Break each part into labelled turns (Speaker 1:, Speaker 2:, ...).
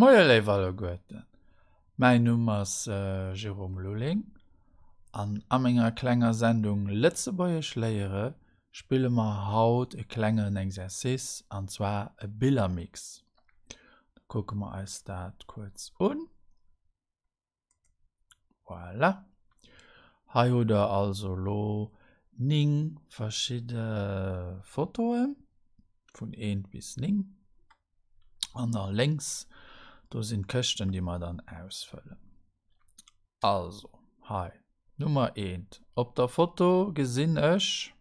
Speaker 1: Moie léif alleguerten, mäin Numm ass Jérôme Lulling an a menger klenger Sendung Lëtzebuergesch léiere spille mer haut e klengen Exercice an zwar e Billermix. Da kucke mer eis dat kuerz un. Voilà. Hei hutt der also elo 9 verschidde Fotoen vun 1 bis 9. An da lénks do sinn d'Këschten, déi mer dann ausfëllen. Also hei Nummer 1. Op der Foto gesinn ech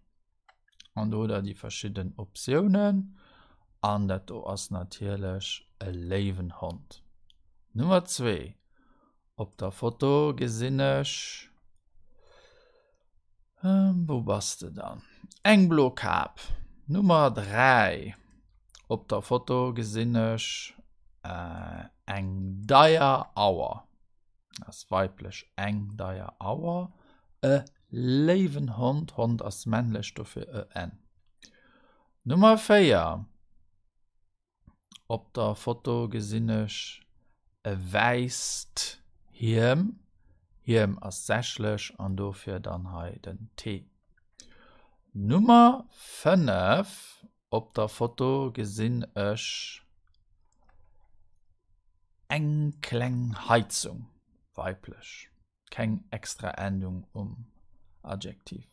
Speaker 1: an do hutt der déi verschidden Optiounen an dat do ass natierlech e léiwen Hond. Nummer 2, op der Foto gesinn ech, wou bass de dann, eng blo Kap. Nummer 3, op der Foto gesinn ech eng deier Auer. Ass weiblech, eng deier Auer, e léiwen Hond, Hond ass männlech, dofir e n. Nummer 4, Op der Foto gesinn ech e wäisst Hiem, Hiem ass sächlech an dofir dann hei den t. Nummer 5, Op der Foto gesinn ech eng kleng Heizung, weiblech, keng extra Endung um Adjektiv.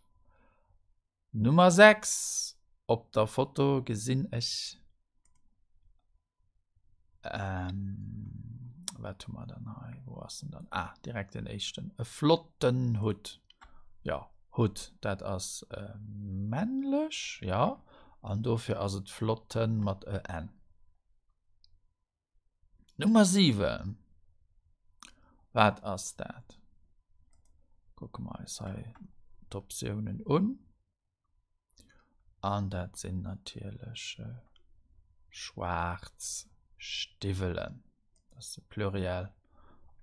Speaker 1: Nummer 6, Op der Foto gesinn ech Wat hu mer dann hei? Wou ass en dann? Ah, direkt den éischten. E flotten Hutt. Jo, Hutt, dat ass männlech, jo. An dofir ass et flotten mat e n. Nummer 7. Wat ass dat? Kucke mer eis hei d'Optiounen un. An dat sinn natierlech schwaarz Stiwwelen. Dat ass de Pluriel.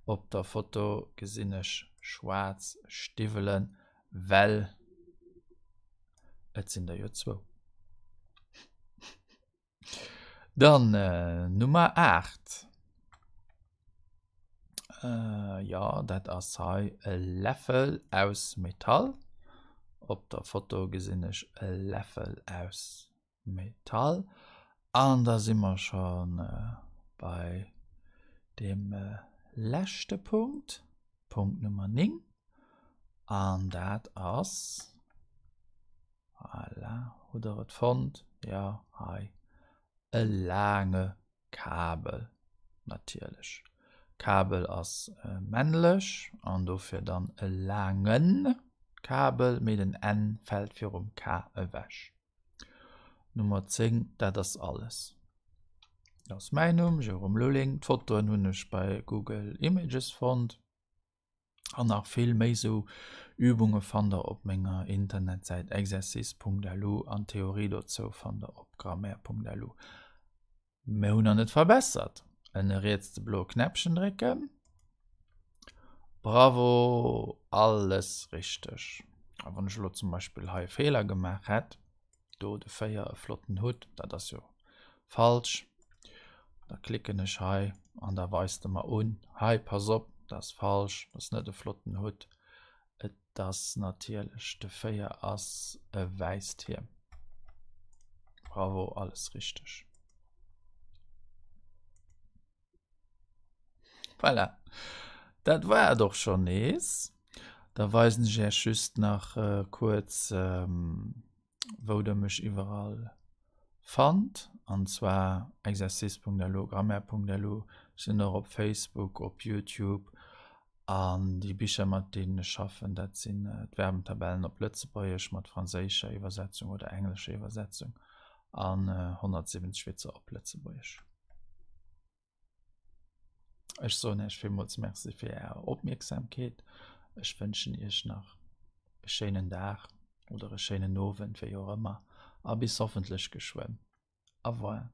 Speaker 1: Op der Foto gesinn ech schwaarz Stiwwelen, well et sinn der jo zwou. Dann Nummer 8. Jo, dat ass hei e Läffel aus Metall. Op der Foto gesinn ech e Läffel aus Metall. An da si mer scho bei deem leschte Punkt, Punkt Nummer 9. An dat ass. Voilà, hutt der et fonnt? Jo, hei, e laange Kabel natierlech. Kabel ass männlech an dofir dann e laangen Kabel, mee den n fält virum k ewech. Nummer 10, dat ass alles. Dat ass mäin Numm, Jérôme Lulling. D'Fotoen hunn ech bei Google Images fonnt. An nach vill méi sou Übunge fannt der op menger Internetsäit exercice.lu an d'Theorie dozou fannt der op grammaire.lu. Mir hunn an et verbessert! Ënne riets de bloe Knäppchen drécken. Bravo! Alles richteg! A wann ech elo zum Beispill hei e Feeler gemaach hätt, do de 4 e flotten Hutt, dat ass jo falsch, da klicken ech hei an da weist e mer un, hei pass op, dat ass falsch, dat ass net e flotten Hutt, et ass natierlech de 4 ass e wäisst Hiem. Bravo, alles richteg. Voilà, dat war et och schonn nees. Da weisen ech Iech just nach kuerz, wou Der mech iwwerall fannt, an zwar exercice.lu, grammaire.lu. Ech sinn och op Facebook, op YouTube an déi Bicher, mat deenen ech schaffen, dat sinn d'Verbentabellen op Lëtzebuergesch mat franséischer Iwwersetzung oder englescher Iwwersetzung an 170 Witzer op Lëtzebuergesch. Ech soen Iech villmools Merci fir Är Opmierksamkeet. Ech wënschen Iech nach e schéinen Dag oder e schéinen Owend, wéi och ëmmer, a bis hoffentlech geschwënn. Au revoir.